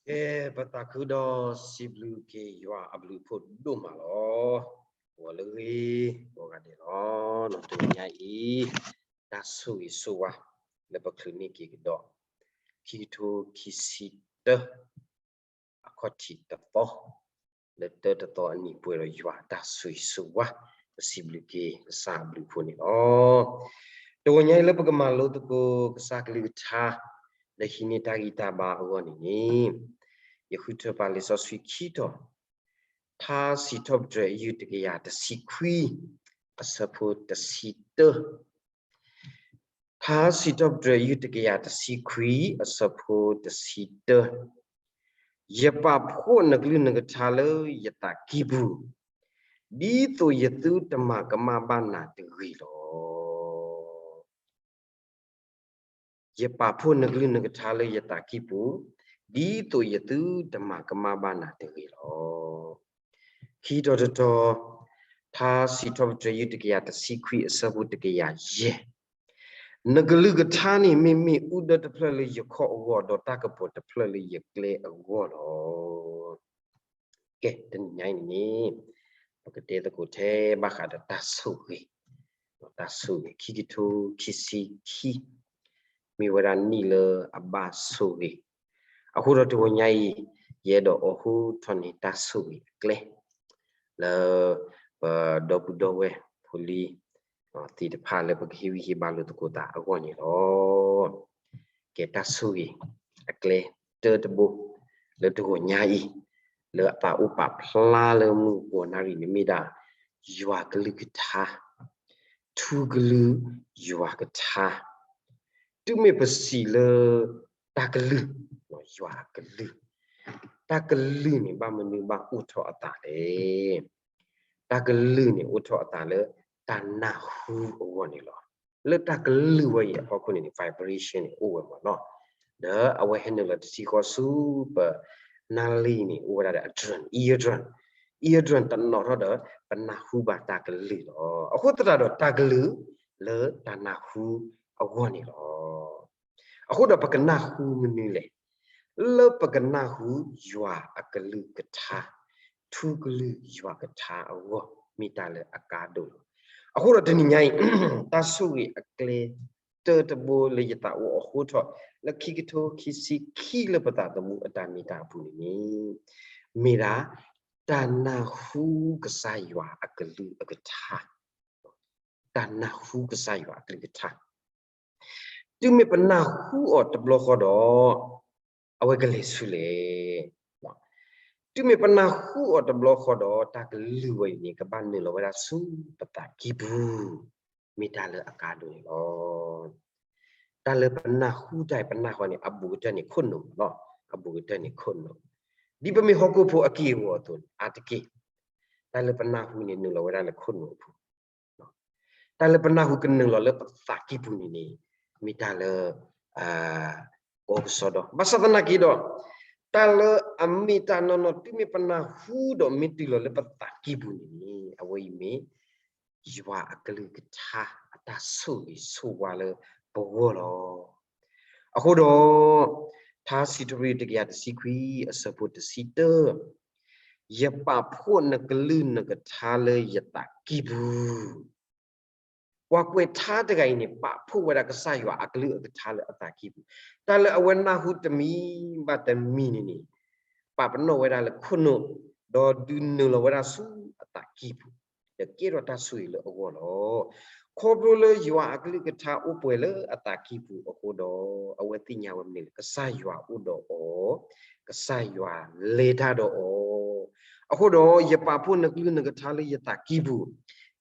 ကဲ, ပသးခုဒီးစံးဘျုးက့ၤယွၤအဘျုးအဖှိၣ်ဒိၣ်မးလီၤ. ဂီၤလၢအဂ့ၤ ကိးဂၤဒဲးလီၤ. တနံၤညါအံၤ တၢ်ဆိၣ်ဂ့ၤဆိၣ်ဝါ လၢပချုးန့ၢ်က့ၤကဒီး ခံကထိခံဆံတၢ အခီၣ်ထံးတသီ, လၢတၢတသီအနံၤပှဲၤဒီးယွၤတၢ်ဆိၣ်ဂ့ၤဆိၣ်ဝါ ပစံးဘျုးက့ၤကစၢ်အဘျုးအဖှိၣ်န့ၣ်လီၤ. တဂီၤညါအံၤလၢပကမၤလိသကိးကစၢ်ကလုၢ်ကထါ ဒီးဟံးန့ၢ်တၢ်ဂံၢ်တၢ်ဘါအဂီၢ်န့ၣ်န့ၣ်, ယဃုထၢပာ်လံာ်စီဆှံခံတီၤ, ထါစံးထီၣ်ပတြၢၤ ယုၢ်တကယၤတဆံခွံ အဆၢဖိတဆံတၢ ထါစံးထီၣ်ပတြၢၤ ယုၢ်တကယၤတဆံခွံ အဆၢဖိတဆံတၢ, ယပာ်ဖှိၣ်နကလုၢ်နကထါလၢယသးကံၢ်ပူၤ, ဒ်သိးယသုတမၤကမၣ်ဘၣ်နၤတဂ့ၤလီၤ. ယပာ်ဖှိၣ်နကလုၢ်နကထါလၢယသးကံၢ်ပူၤ, ဒ်သိးယသုတမၤကမၣ်ဘၣ်နၤတဂ့ၤလီၤ. ခံတီၤတတီၤ, ထါစံးထီၣ်ပတြၢၤ ယုၢ်တကယၤတဆံခွံ အဆၢဖိတကယၤယဲၢ်, နကလုၢ်ကထါန့ၣ် မ့မ့ၢ်အူဒၢတဖျၢၣ်လၢယခီၣ်အဂီၢ်, ဒီးတၢ်ကပီၤတဖျၢၣ်လၢယကျဲအဂီၢ်လီၤ. ကဲ, တနံၤညါအံၤန့ၣ် ပကတဲသကိးထဲဘၣ်ဃးဒီးတၢ်ဆိၣ်ဂ့ၤ, တၢ်ဆိၣ်ဂ့ၤ ခံကထိခံဆံခံ မ့ၢ်ဝဲဒၣ်နံၣ်လၢအဘၣ်ဆိၣ်ဂ့ၤ, အဃိဒီးတဂီၤညါအံၤ ယအဲၣ်ဒိးအိးထီၣ်န့ၢ်တၢ်ဆိၣ်ဂ့ၤအကျဲ လၢပဒီပုၢ်ဒီဝဲၢ်ဖိလံၤ သ့ၣ်တဖၣ်လၢပကဟ့ၣ်ဂံၢ်ဟ့ၣ်ဘါလိာ်သကိးသးအဂီၢ်န့ၣ်လီၤ. ကဲ, တၢ်ဆိၣ်ဂ့ၤအကျဲတၢတဘိ လၢတဂီၤညါအံၤ လၢအသးအိၣ်ပာ်ဖျါလၢမုၢ်ဂီၤနၣ်ရံၣ်န့ၣ် မ့ၢ်ဒၣ် ယွၤကလုၢ်ကထါ, ထူကလုၢ်ယွၤကထါ, တုၤမ့ၢ်ပစံးလၢ တၢ်ကလုၢ်, ယွၤအကလုၢ်, တၢ်ကလုၢ်န့ၣ် ဘၣ်မနုၤဘၣ်အိၣ်ထီၣ်အသးလဲၣ်. တၢ်ကလုၢ်န့ၣ် အိၣ်ထီၣ်အသးလၢတၢ်နၢ်ဟူအဂီၢ်န့ၣ်လီၤ. လၢတၢ်ကလုၢ်ဝဲအံၤအဖီခိၣ်န့ၣ်န့ၣ် vibration န့ၣ် အိၣ်ဝဲမ့ၢ်နီၤ, ဒီးအဝဲဟဲနုာ်လီၤတဆံဃီဆူပနၢ်လံန့ၣ် အိၣ်ဝဲဒၣ်ဒီးအဒြၢၣ်, eardrum, eardrum တနီၤထီၣ်ဒီး ပနၢ်ဟူဘၣ်တၢ်ကလုၢ်လီၤ. အဃိသတးဒီးတၢ်ကလုၢ် လၢတၢ်နၢ်ဟူအဂီၢ်န့ၣ်လီၤ. အဃိဒီးပကနၢ်ဟူမနုၤလဲၣ်. လၢပကနၢ်ဟူယွၤအကလုၢ်ကထါ, ထူကလုၢ်ယွၤကထါအဂီၢ် မ့ၢ်တၢ်လၢအကါဒိၣ်လီၤ. အဃိဒီးတနံၤညါအံၤ တၢ်ဆိၣ်ဂ့ၤအကျဲ တၢတဘိလၢယသးအိၣ်အိးထီၣ် လၢခံကထိခံဆံခံလၢပသးသမူအတၢ်မ့ၢ်တၢ်အပူၤန့ၣ်န့ၣ် မ့ၢ်ဒၣ် တၢ်နၢ်ဟူကစၢ်ယွၤအကလုၢ်အကထါ, တၢ်နၢ်ဟူကစၢ်ယွၤအကလုၢ်ကထါ တုၤမ့ၢ်ပနၢ်ဟူအီၤတဘျီဃီဒီး အဝဲကလဲၤဆူလဲၣ်. တုၤမ့ၢ်ပနၢ်ဟူအီၤတဘျီဃီဒီး တၢ်ကလုၢ်ဝဲအံၤန့ၣ် ကဘၣ်နုာ်လီၤဝဲဒၣ်ဆူပသးကံၢ်ပူၤ, မ့ၢ်တၢ်လၢအကါဒိၣ်န့ၣ်လီၤ. တၢ်လၢပနၢ်ဟူတၢ်အံၤ ပနၢ်ဟူန့ၣ် အဘူးကတၢၢ်န့ၣ်ခိၣ်နူာ်လီၤ. အဘူးကတၢၢ်န့ၣ်ခိၣ်နူာ်, ဒ်ပမ့ၢ်ဟီၣ်ခိၣ်ဖိအက့ၢ်အဂီၤအသိးန့ၣ် အါတက့ၢ် တၢ်လၢပနၢ်ဟူန့ၣ် နုာ်လီၤဝဲဒၣ်လၢခိၣ်နူာ်အပူၤ, တၢ်လၢပနၢ်ဟူကနုာ်လီၤလၢပသးကံၢ်ပူၤန့ၣ်န့ၣ် မ့ၢ်တၢ်လၢ ကီကစီဒီ, ဘၣ်ဆၣ်သနာ်က့ဒီး တၢ်လၢအမ့ၢ်တၢ်နီၢ်နီၢ် တုၤမ့ၢ်ပနၢ်ဟူဒီးမ့ၢ်တုၤလီၤလၢပသးကံၢ်ပူၤန့ၣ်န့ၣ် အဝဲအံၤမ့ၢ် ယွၤအကလုၢ်ကထါအတၢ်ဆိၣ်ဂ့ၤဆိၣ်ဝါလၢပဂီၢ်လီၤ. အဃိဒီး ထါစံးထီၣ်ပတြၢၤ တကယၤတဆံခွံ အဆၢဖိတဆံတၢ, ယပာ်ဖှိၣ်နကလုၢ်နကထါလၢယသးကံၢ်ပူၤ, ပှၤကွဲးထါတဂၤအံၤန့ၣ် ပာ်ဖှိၣ်ဝဲဒၣ်ကစၢ်ယွၤအကလုၢ်အကထါလၢအသးကံၢ်ပူၤ, တၢ်လၢအဝဲနၢ်ဟူတမံၤဘၣ်တမံၤန့ၣ်န့ၣ် ပာ်ပနီၣ်ဝဲဒၣ်လၢခိၣ်နူာ်, ဒီးဒုးနုာ်လီၤဝဲဒၣ်ဆူအသးကံၢ်ပူၤ, ဒီးကဲထီၣ်တၢ်ဆိၣ်ဂ့ၤလၢအဂီၢ်လီၤ. ခီဖျိလၢယွၤအကလုၢ်ကထါအိၣ်ပှဲၤလၢအသးကံၢ်ပူၤအဃိဒီး အဝဲသ့ၣ်ညါဝဲမနုၤလဲၣ်, ကစၢ်ယွၤအိၣ်ဒီးအီၤ, ကစၢ်ယွၤလဲၤတၢ်ဒီးအီၤ, အဃိဒီး ယပာ်ဖှိၣ်နကလုၢ်နကထါလၢယသးကံၢ်ပူၤ,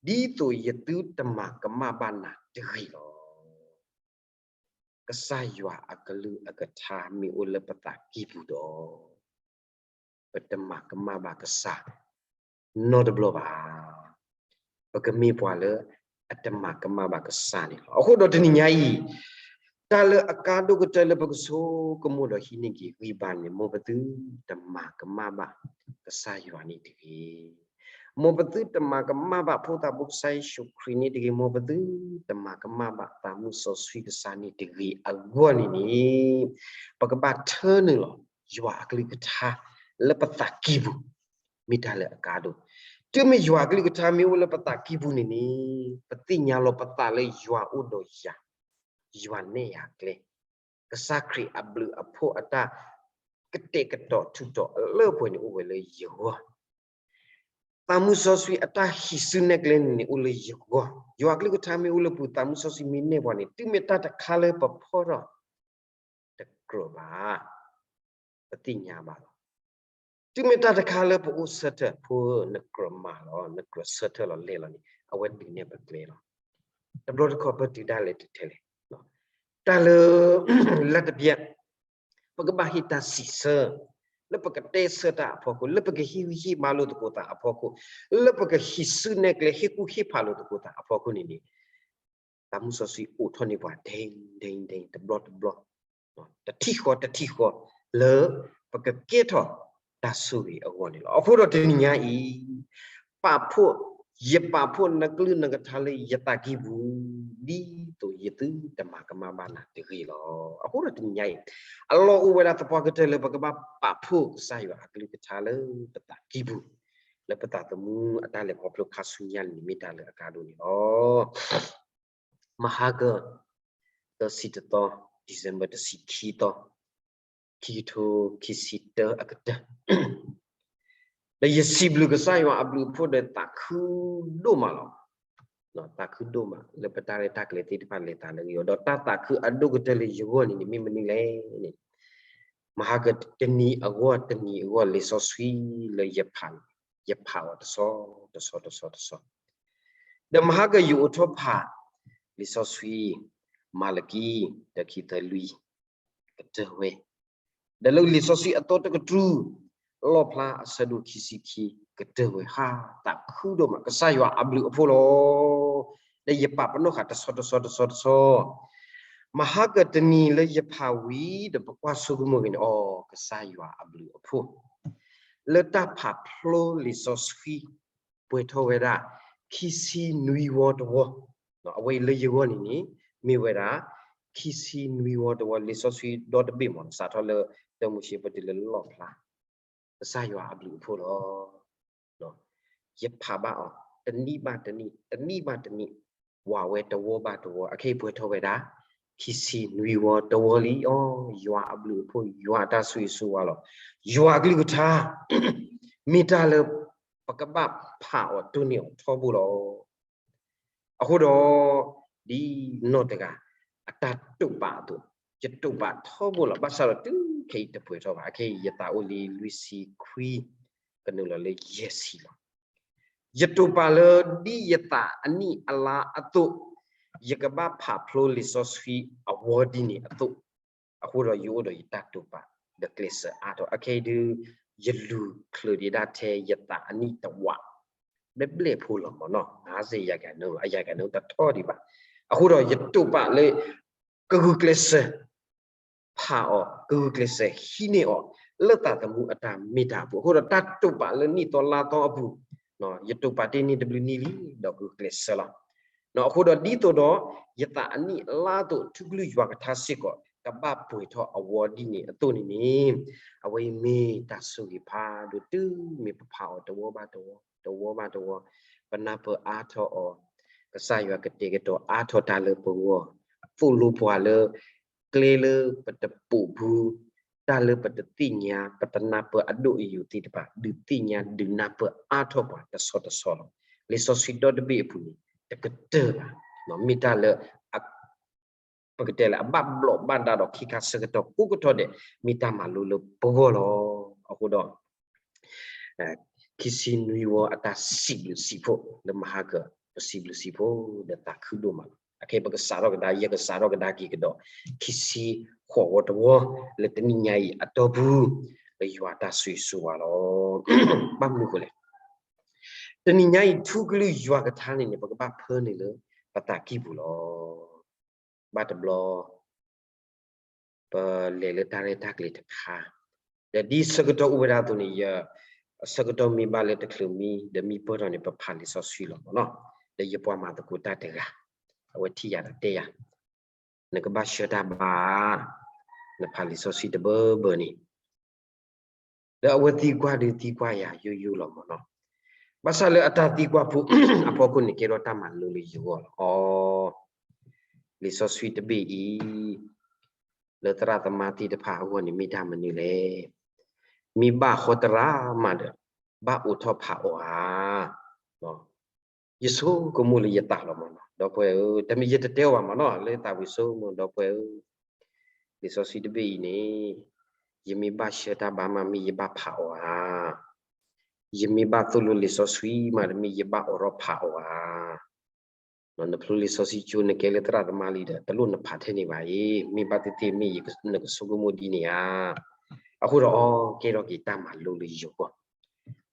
ဒ်သိးယသုတမၤကမၣ်ဘၣ်နၤတဂ့ၤလီၤ. ကစၢ်ယွၤအကလုၢ်အကထါမ့ၢ်အိၣ်လၢပသးကံၢ်ပူၤဒီး ပတမၤကမၣ်ဘၣ်ကစၢ်နီတဘျီဘၣ်. ပကမ့ၢ်ပှၤလၢအတမၤကမၣ်ဘၣ်ကစၢ်န့ၣ်လီၤ. အဃိဒီးတနံၤညါအံၤ တၢ်လၢအကါဒိၣ်ကတၢၢ်လၢပကဆိကမိၣ်ဒီးဟံးန့ၢ်က့ၤဂံၢ်ဘါန့ၣ် မ်ပသုတမၤကမၣ်ဘၣ်ကစၢ်ယွၤန့ၣ်တဂ့ၤ. မ်ပသုတမၤကမၣ်ဘၣ်ဖိသၣ်ဘိကစၢ်ယ့ၣ်ၡူးခရံာ်န့ၣ်တဂ့ၤ. မ်ပသုတမၤကမၣ်ဘၣ်သးမုၣ်စီဆှံကစၢ်န့ၣ်တဂ့ၤအဂီၢ်န့ၣ်န့ၣ် ပကဘၣ်ထၢနုာ်လီၤ ယွၤအကလုၢ်ကထါလၢပသးကံၢ်ပူၤ မ့ၢ်တၢ်လၢအကါဒိၣ်. တုၤမ့ၢ်ယွၤအကလုၢ်ကထါမ့ၢ်အိၣ်လၢပသးကံၢ်ပူၤန့ၣ်န့ၣ် ပသ့ၣ်ညါလီၤပသးလၢယွၤအိၣ်ဒီးယၤ, ယွၤနဲၣ်ယၤကျဲ, ကစၢ်ခရံာ်အဘျုးအဖှိၣ်အတၢ်ကတဲာ်ကတီၤထုးထီၣ်အလၢအပှဲၤန့ၣ်အိၣ်ဝဲလၢယဂီၢ် သးမုၢ်စီဆှံအတၢ်ဟံးစုနဲၣ်ကျဲန့ၣ်န့ၣ် အိၣ်လၢယဂီၢ်, ယွၤအကလုၢ်ကထါမ့ၢ်အိၣ်လၢပူၤ သးမုၢ်စီဆှံမ့ၢ်နဲၣ်ပှၤန့ၣ် တုၤမ့ၢ်တၢ်တခါလၢပဖီထီၣ် တကြၢးဘၣ်, ပသ့ၣ်ညါဘၣ်လီၤ. တုၤမ့ၢ်တၢ်တခါလၢပအိၣ်ဆၢထၢၣ်ဖိ နကြၢးမၤလီၤ နကြၢးဆၢထၢၣ်လီၤလဲၤလီၤန့ၣ် အဝဲဒုးနဲၣ်ပကျဲလီၤ. တဘျီတခီၣ်ပတုၤဒၣ်လဲာ်တထဲလဲၣ်, တၢ်လၢ လၢတပျဲၢ် ပကဘၣ်ဟ့ၣ်တၢ်စံးဆၢ လၢပကတဲဆၢတၢ်အဖီခိၣ်, လၢပကဟ့ၣ်ဂံၢ်ဟ့ၣ်ဘါလိာ်သကိးသးအဖီခိၣ်, လၢပကဟံးစုနဲၣ်ကျဲဟ့ၣ်ကူၣ်ဟ့ၣ်ဖးလိာ်သကိးသးအဖီခိၣ်န့ၣ်န့ၣ် သးမုၢ်စီဆှံအိးထီၣ်န့ၢ်ပှၤဒဲဒဲဒဲ တဘျီတဘျီ, တထံၣ်ဃီတထံၣ်ဃီ လၢပကကဲထီၣ်တၢ်ဆိၣ်ဂ့ၤအဂီၢ်န့ၣ်လီၤ. အဃိဒီးတနံၤညါအံၤ ပာ်ဖှိၣ် ယပာ်ဖှိၣ်နကလုၢ်နကထါလၢယသးကံၢ်ပူၤ ဒ်သိးယသုတမၤကမၣ်ဘၣ်နၤတဂ့ၤလီၤ. အဃိဒီးတနံၤညါအံၤ အလီၢ်အိၣ်ဝဲဒၣ်သပှၢ်ကတၢၢ်လၢပကဘၣ်ပာ်ဖှိၣ်ကစၢ်ယွၤအကလုၢ်ကထါလၢပသးကံၢ်ပူၤ လၢပသးသမူအတၢ်လဲၤခီဖျိခါဆူညါန့ၣ် မ့ၢ်တၢ်လၢအကါဒိၣ်န့ၣ်လီၤ. မဟါကၢ သၢဆံတသီ December တဆံခံသီ ခံကထိခံဆံတၢအကတၢၢ် ဒီးယစံးဘျုးကစၢ်ယွၤအဘျုးအဖှိၣ်ဒီးသးခုဒိၣ်မးလီၤ. သးခုဒိၣ်မး လၢပတၢ်ရဲၣ်တၢ်ကျဲၤသ့ၣ်တဖၣ်လဲၤသးလၢဂ့ၤအီၤ, ဒီးတၢ်သးခုအဒိၣ်ကတၢၢ်လၢယဂီၢ်န့ၣ်န့ၣ် မ့ၢ်မနုၤလဲၣ်န့ၣ် မဟါကၢတနံၤအဂီၢ်တနံၤအဂီၢ် လံာ်စီဆှံလၢယဖးန့ၣ် ယဖးအီၤတဆီတဆီတဆီတဆီတဆီ ဒီးမဟါကၢယအိးထီၣ်ဖး လံာ်စီဆှံ မၤလကံ တၢ ခံ သၢ လွံၢ် ကတၢၢ်ဝဲ, ဒီးလၢလံာ်စီဆှံအသီတကတြူၢ် လီၣ်ဖျါအဆၢဒိၣ်ခံဆံခံ ကတၢၢ်ဝဲ, ဟါ သးခုဒိၣ်မး ကစၢ်ယွၤအဘျုးအဖှိၣ်လီၤ. ဒီးယပာ်ပနီၣ်ဃာ်တဆီတဆီတဆီတဆီ မဟါကၢတနံၤလၢယဖးဝံၤဒီးပကွၢ်ဆိကမိၣ်ဂ့ၤန့ၣ် အိ ကစၢ်ယွၤအဘျုးအဖှိၣ် လၢတၢ်ဖးဖျိလံာ်စီဆှံ ပှဲၤထီၣ်ဝဲဒၣ် ခံဆံနွံဝီတဝီ, အဝဲအံၤလၢယဂီၢ်န့ၣ်န့ၣ် မ့ၢ်ဝဲဒၣ် ခံဆံနွံဝီတဝီ လံာ်စီဆှံဒီတဘ့ၣ်မး စးထီၣ်လၢ တၢမိၤၡ့ ပတုၤလၢလီၣ်ဖျါ ကစၢ်ယွၤအဘျုးအဖှိၣ်လီၤ. ယဖးဘၣ်အီၤ တနံၣ်ဘၣ်တနံၣ် တနံၣ်ဘၣ်တနံၣ် ဝးဝဲတဝီဘၣ်တဝီ အခဲအံၤပှဲၤထီၣ်ဝဲဒၣ် ခံဆံနွံဝီတဝီလံ အိ ယွၤအဘျုးအဖှိၣ် ယွၤအတၢ်ဆိၣ်ဂ့ၤဆိၣ်ဝါလီၤ. ယွၤအကလုၢ်ကထါ မ့ၢ်တၢ်လၢ ပကဘၣ်ဖးအီၤတိၢ်န့ၢ်အီၤထီဘိလီၤ. အဃိဒီး ဒ်နီၢ်တဂၤ အတၢ်တိာ်ပာ်အသိး ယတိာ်ပာ်ထီဘိလီၤ. ဘၣ်ဆၣ်ဒီးတုၤခဲအံၤတပှဲၤထီၣ်ဘၣ်. အခဲအံၤယသးအိၣ်လံလွံၢ်ဆံခွံ ကနုာ်လီၤလၢယဲၢ်ဆံလီၤ. ယတိာ်ပာ်လၢဒ်ယသးအနံၣ်အလါအသိး ယကဘၣ်ဖးဖျိလံာ်စီဆှံအဝီဒ်န့ၣ်အသိး အဃိဒီးယအိၣ်ဒီးယတၢ်တိာ်ပာ် ဒီးကျဲးစၢးအါထီၣ် အခဲအံၤဒုး ယလူၤချုးဒံးဒၣ်ထဲယသးအနံၣ်တဝး ဘျဲၣ်ဘျဲၣ်ဖိလီၤမ့ၢ်နီၤ ငါးဆယ်ရာခိုင်နှုန်းလီၤ အရာခိုင်နှုန်းတထီၣ်ဒံးဘၣ်. အဃိဒီးယတိာ်ပာ်လၢ ကဂုာ်ကျဲးစၢး ဖးအီၤ ကဂုာ်ကျဲးစၢးဟံးန့ၢ်အီၤ လၢသးသမူအတၢ်မ့ၢ်တၢ်အပူၤ အဃိဒီးတၢ်တိာ်ပာ်လၢနံၣ်သီလါသီအပူၤ ယတိာ်ပာ်တ့ၢ်န့ၢ်တဘျုးနံၣ်လံ ဒီးကဂုာ်ကျဲးစၢးလီၤ. အဃိဒီးဒ်သိးဒီး ယသးအနံၣ်အလါအသိး ထူကလုၢ်ယွၤကထါစ့ၢ်ကီး ကဘၣ်ပှဲၤထီၣ်အဝီဒ်န့ၣ်အသိးန့ၣ်န့ၣ် အဝဲအံၤမ့ၢ်တၢ်ဆိၣ်ဂ့ၤဖးဒိၣ် တုၤမ့ၢ်ပဖးအီၤတဝီဘၣ်တဝီ တဝီဘၣ်တဝီ ပနၢ်ပၢၢ်အါထီၣ်အီၤ ကစၢ်ယွၤကတဲာ်ကတီၤအါထီၣ်တၢ်လၢပဂီၢ် သိၣ်လိပှၤလၢ ကျဲလၢပတပိာ်ဖု တၢ်လၢပတသ့ၣ်ညါ ပတနၢ်ပၢၢ်အဒိၣ်အယိာ်သ့ၣ်တဖၣ် ဒုးသ့ၣ်ညါဒုးနၢ်ပၢၢ်အါထီၣ်ပှၤတဆီတဆီလီၤ. လံာ်စီဆှံဒီတဘ့ၣ်အပူၤန့ၣ် တကတၢၢ်ဘၣ် မ့ၢ်တၢ်လၢ ပကတဲလၢအဘၣ်ဘျီးဘၣ်ဒါဒီးခံခါဆၢကတီၢ်ကိးကတီၢ်ဒဲး မ့ၢ်တၢ်မၤလိလၢပဂီၢ်လီၤ. အဃိဒီး ခံဆံနွံဝီအတၢ်စံးဘျုးစံးဖှိၣ်လၢမဟါကၢ ပစံးဘျုးစံးဖှိၣ်ဒီးသးခုဒိၣ်မးလီၤ. အခဲအံၤပကစးထီၣ်ကဒါ ယကစးထီၣ်ကဒါက့ၤကဒီး ခံဆံဃိးဝီတဝီ လၢတနံၣ်ညါအံၤအတီၢ်ပူၤ လၢယွၤတၢ်ဆိၣ်ဂ့ၤဆိၣ်ဝါလီၤ. ဘၣ်မနုၤအဃိလဲၣ် တနံၤညါအံၤထူကလုၢ်ယွၤကထါန့ၣ်န့ၣ် ပကဘၣ်ဖၢနုာ်လၢပသးကံၢ်ပူၤလီၤ. ဘၣ်တဘျီ ပလဲၤလၢတၢ်ရဲၣ်တၢ်ကျဲၤတခါ ဒီးဒ်ဆၢကတီၢ်အိၣ်ဝဲဒၣ်အသိးန့ၣ် ယ ဆၢကတီၢ်မ့ၢ်ဘၣ်လၢတချုးမံ ဒီးမံပၢၢ်ထီၣ်န့ၣ် ပဖးလံာ်စီဆှံလီၤမ့ၢ်နီၤ. ဒီးယပှၤမၤသကိးတၢ်တဂၤ အဝဲထံၣ်ယၤဒီးတဲယၤ နကဘၣ်ဆှၢတၢ်ဘၣ် နဖးလံာ်စီဆှံတဘၢဘၢန့ၣ် ဒီးအဝဲသံကွၢ်ဒုးသံကွၢ်ယၤယိယိလီၤမၢ်နီၤ. ဘၣ်ဆၣ်လၢအတၢ်သံကွၢ်ဖိအဖီခိၣ်န့ၣ် ကဲထီၣ်တၢ်မၤလိလၢယဂီၢ်လီၤ. အိ, လံာ်စီဆှံတဘ့ၣ်အံၤ လၢသရၣ်သမါသ့ၣ်တဖၣ်အဂီၢ်န့ၣ် မ့ၢ်တၢ်မနုၤလဲၣ်. မ့ၢ်ဘၣ်ဟီတရၣ်မးဒီး ဘၣ်အိးထီၣ်ဖးအီၤဧါ. ယဆိကမိၣ်လၢယသးလီၤမၢ်နီၤ, ဒီပုၢ်ဝဲၢ်ဧၢ, တမ့ၢ်ယတတဲအီၤဘၣ်မၢ်နီၤ, လၢသးဝံၤဆိကမိၣ်, ဒီပုၢ်ဝဲၢ်ဧၢ, လံာ်စီဆှံတဘ့ၣ်အံၤန့ၣ် ယမ့ၢ်ဘၣ်ဆှၢတၢ်ဘါမး မ့ၢ်ယဘၣ်ဖးအီၤဧါ. ယမ့ၢ်ဘၣ်သိၣ်လိလံာ်စီဆှံမး တမ့ၢ်ယဘၣ်အိးထီၣ်ဖးအီၤဧါ. နဖျိလံာ်စီဆှံကၠိ နကဲလၢသရၣ်သမါလံဒီး တလိၣ်နဖးထဲန့ၣ်ဘၣ်အံၤ, မ့ၢ်ဘၣ်သ့ၣ်သ့ၣ်မ့ၢ်နကဆိကမိၣ်ဒ်န့ၣ်ဧါ. အဃိဒီး ကဲထီၣ်က့ၤတၢ်မၤလိလၢယဂီၢ်,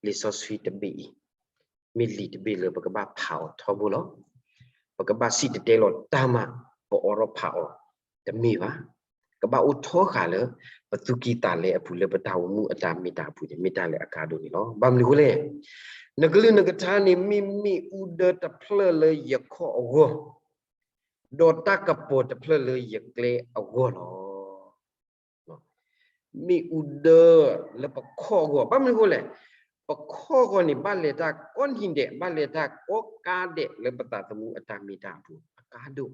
လံာ်စီဆှံတဘ့ၣ်အံၤ မ့ၢ်လံာ်တဘ့ၣ်လၢပကဘၣ်ဖးအီၤထီဘိလီၤ. ပကဘၣ်စံၣ်တဲၤတဲလီၤတၢ်မး ပအိးထီၣ်ဖးအီၤတမ့ၢ်ဘၣ်. ကဘၣ်အိၣ်ထီဃာ်လၢ ပသူၣ်ကံၢ်သးလဲအပူၤ လၢပတၢ်အိၣ်မူအတၢ်မ့ၢ်တၢ်အပူၤန့ၣ် မ့ၢ်တၢ်လၢအကါဒိၣ်န့ၣ်လီၤ. ဘၣ်မနုၤအဃိလဲၣ်, နကလုၢ်နကထါန့ၣ် မ့ၢ်မ့ၣ်အူဒၢတဖျၢၣ်လၢယခီၣ်အဂီၢ်, ဒီးတၢ်ကပီၤတဖျၢၣ်လၢယကျဲအဂီၢ်လီၤ. မ့ၣ်အူဒၢလၢပခီၣ်အဂီၢ်, ဘၣ်မနုၤအဃိလဲၣ်, ပခီၣ်အဂီၢ်န့ၣ် ဘၣ်လဲၤတၢ်ကိးနံၤဒဲး, ဘၣ်လဲၤတၢ်ကိးကါဒဲးလၢပသးသမူအတၢ်မ့ၢ်တၢ်အပူၤ အကါဒိၣ်,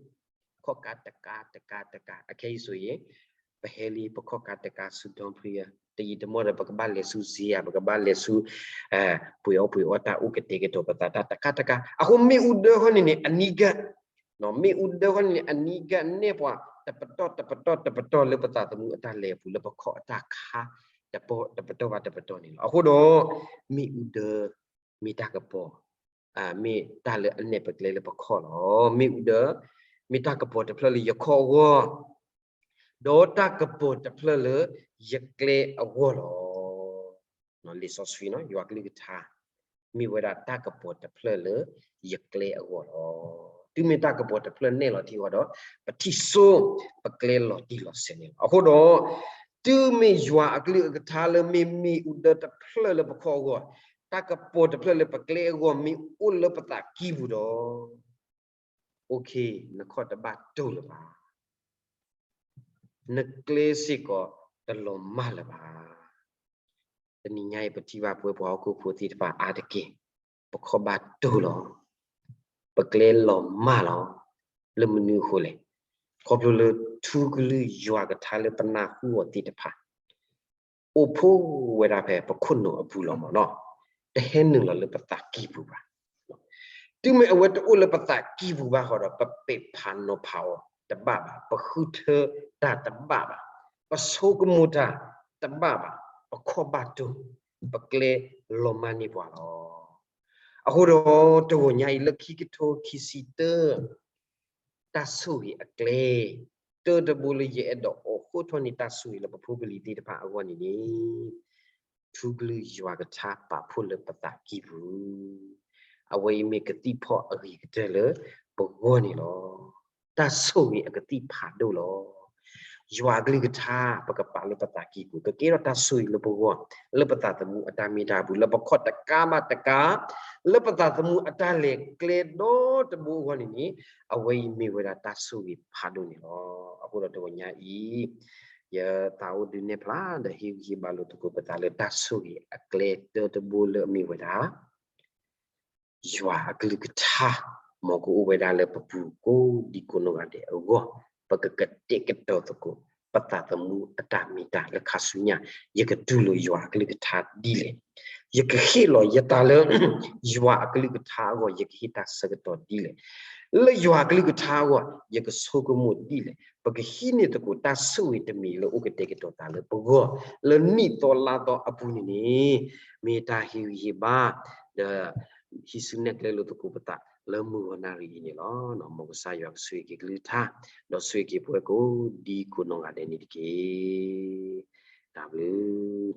ခီၣ်ကါတကါတကါတကါ, အခဲအံၤဆိအံၤ ပဟဲလံ ပခီၣ်ကါတကါဆူ Don Prior, တယံာ်တမီၢ်ဒီး ပကဘၣ်လဲၤဆူစ့ဧါ, ပကဘၣ်လဲၤဆူ ပှ့ၤအီၣ်ပှ့ၤအီတၢ်အိၣ်ကတဲာ်ကတီၤပသးတၢ်တကါတကါ. အဃိမ့ၣ်အူဒၢဃီန့ၣ်န့ၣ် အနံၤကၢ် မ့ၣ်အူဒၢဃီန့ၣ်န့ၣ် အနံၤကၢ်နဲၣ်ပှၤ တပတီၢ်တပတီၢ်တပတီၢ်လၢပသးသမူအတၢ်လဲၤအပူၤ လၢပခီၣ်အတၢ်ခါ တပတီၢ်ဘၣ်တပတီၢ်န့ၣ်လီၤ. အဃိဒီး မ့ၣ်အူဒၢ မ့ၢ်တၢ်ကပီၤ, မ့ၢ်တၢ်လၢအနဲၣ်ပကျဲလၢပခီၣ်လီၤ. မ့ၣ်အူဒၢ မ့ၢ်တၢ်ကပီၤတဖျၢၣ်လၢယခီၣ်အဂီၢ် ဒီးတၢ်ကပီၤတဖျၢၣ်လၢယကျဲအဂီၢ်လီၤ. လံာ်စီဆှံ ယွၤကလုၢ်ကထါ မ့ၢ်ဝဲဒၣ်တၢ်ကပီၤတဖျၢၣ်လၢယကျဲအဂီၢ်လီၤ. တုၤမ့ၢ်တၢ်ကပီၤတဖျၢၣ်နဲၣ်လီၤထံဃီဒီး ပထံၣ်စိ ပကျဲလီၤတံၢ်လီၤဆဲးန့ၣ်လီၤ. အဃိဒီး တုၤမ့ၢ်ယွၤအကလုၢ်အကထါလၢမ့ၢ်မ့ၣ်အူဒၢတဖျၢၣ်လၢပခီၣ်အဂီၢ်, တၢ်ကပီၤတဖျၢၣ်လၢပကျဲအဂီၢ် မ့ၢ်အိၣ်လၢပသးကံၢ်ပူၤဒီး OK, နခီၣ်တဘၣ်တိၢ်လၢၤဘၣ်. နကျဲစ့ၢ်ကီးတလီၤမၢ်လၢၤဘၣ်. တနံၤညါအံၤ ပထံၣ်ဘၣ်ပဝဲပှၤဟီၣ်ခိၣ်ဖိသ့ၣ်တဖၣ်အါတက့ၢ်, ပခီၣ်ဘၣ်တိၢ်လီၤ. ပကျဲလီၤမၢ်လီၤ. လၢမနုၤအဃိလဲၣ်. ခီဖျိလၢထူကလုၢ်ယွၤကထါလၢပနၢ်ဟူအီၤသ့ၣ်တဖၣ် အိၣ်ဖှိၣ်ဝဲဒၣ်ဖဲပခိၣ်နူာ်အပူၤလီၤမၢ်နီၤ, တဟဲနုာ်လီၤလၢပသးကံၢ်ပူၤဘၣ်. တုၤမ့ၢ်အဝဲတအိၣ်လၢပသးကံၢ်ပူၤဘၣ်ဃီဒီး ပပဲာ်ဖးနီၤဖးအီၤတဘၣ်ဘၣ်, ပဃုထၢတၢ်တဘၣ်ဘၣ်, ပဆိကမိၣ်တၢ်တဘၣ်ဘၣ်, ပခီၣ်ဘၣ်တိၢ်, ပကျဲလီၤမၢ်န့ၢ်ပှၤလီၤ. အဃိဒီးတဂီၤညါအံၤလၢခံကထိခံဆံတၢ တၢ်ဆိၣ်ဂ့ၤအကျဲ တၢတဘိလၢယအဲၣ်ဒိးအိးဃိထီၣ်န့ၢ်တၢ်ဆိၣ်ဂ့ၤလၢပဖိပလံၤသ့ၣ်တဖၣ်အဂီၢ်န့ၣ်န့ၣ်, ထူကလုၢ်ယွၤကထါပာ်ဖှိၣ်လၢပသးကံၢ်ပူၤ, အဝဲအံၤမ့ၢ်ကသံၣ်ဖီၣ်အဂ့ၤကတၢၢ်လၢပဂီၢ်န့ၣ်လီၤ. တၢ်ဆိၣ်ဂ့ၤအကသံၣ်ဖးဒိၣ်လီၤ. ယွၤအကလုၢ်ကထါ ပကပာ်လၢပသးကံၢ်ပူၤ ကကဲထီၣ်တၢ်ဆိၣ်ဂ့ၤလၢပဂီၢ်, လၢပသးသမူအတၢ်မ့ၢ်တၢ်ပူၤ, လၢပခီၣ်တကါဘၣ်တကါ, လၢပသးသမူအတၢ်လဲၤကျဲဒီတဘိအဂီၢ်န့ၣ်န့ၣ်, အဝဲအံၤမ့ၢ်ဝဲဒၣ်တၢ်ဆိၣ်ဂ့ၤဖးဒိၣ်န့ၣ်လီၤ. အဃိဒီးတဂီၤညါအံၤ, ယသးအိၣ်ဒုးနဲၣ်ဖျါဒီးဟ့ၣ်ဂံၢ်ဟ့ၣ်ဘါလိာ်သကိးပသးလၢတၢ်ဆိၣ်ဂ့ၤအကျဲတၢတဘိလၢအမ့ၢ်ဝဲဒၣ် ယွၤအကလုၢ်ကထါ, မ်ကအိၣ်ဝဲဒၣ်လၢပပူၤကိးဒံကိးနီၢ်ဂၤဒဲးအဂီၢ်, ပကကတဲာ်ကတီၤသကိး ပသးသမူအတၢ်မ့ၢ်တၢ်လၢခါဆူညါ, ယကတူၢ်လိာ်ယွၤအကလုၢ်ကထါဒ်လဲၣ်. ယကဟ့ၣ်လီၤယသးလၢ ယွၤအကလုၢ်ကထါအဂီၢ်, ယကဟ့ၣ်တၢ်ဆၢကတီၢ်ဒ်လဲၣ်. လၢယွၤအကလုၢ်ကထါအဂီၢ် ယကဆိကမိၣ်ဒ်လဲၣ်. ပကဟံးန့ၢ်သကိးတၢ်ဆိၣ်ဂ့ၤတမံၤလၢအိၣ်ကတဲာ်ကတီၤသးလၢပဂီၢ်, လၢနံၣ်သီလါသီအပူၤန့ၣ်န့ၣ်, မ့ၢ်တၢ်ဟ့ၣ်ဂံၢ်ဟ့ၣ်ဘါ, ဒီးဟံးစုနဲၣ်ကျဲလိာ်သကိးပသးလၢမုၢ်ဂီၤနၣ်ရံၣ်အံၤန့ၣ်လီၤ. မ်ကစၢ်ယွၤကဆိၣ်ဂ့ၤက့ၤကလုၢ်ကထါ, ဒီးဆိၣ်ဂ့ၤက့ၤပဝဲကိးဒံကိးနီၢ်ဂၤဒဲးန့ၣ်တက့ၢ်. တၢ်ဘျုး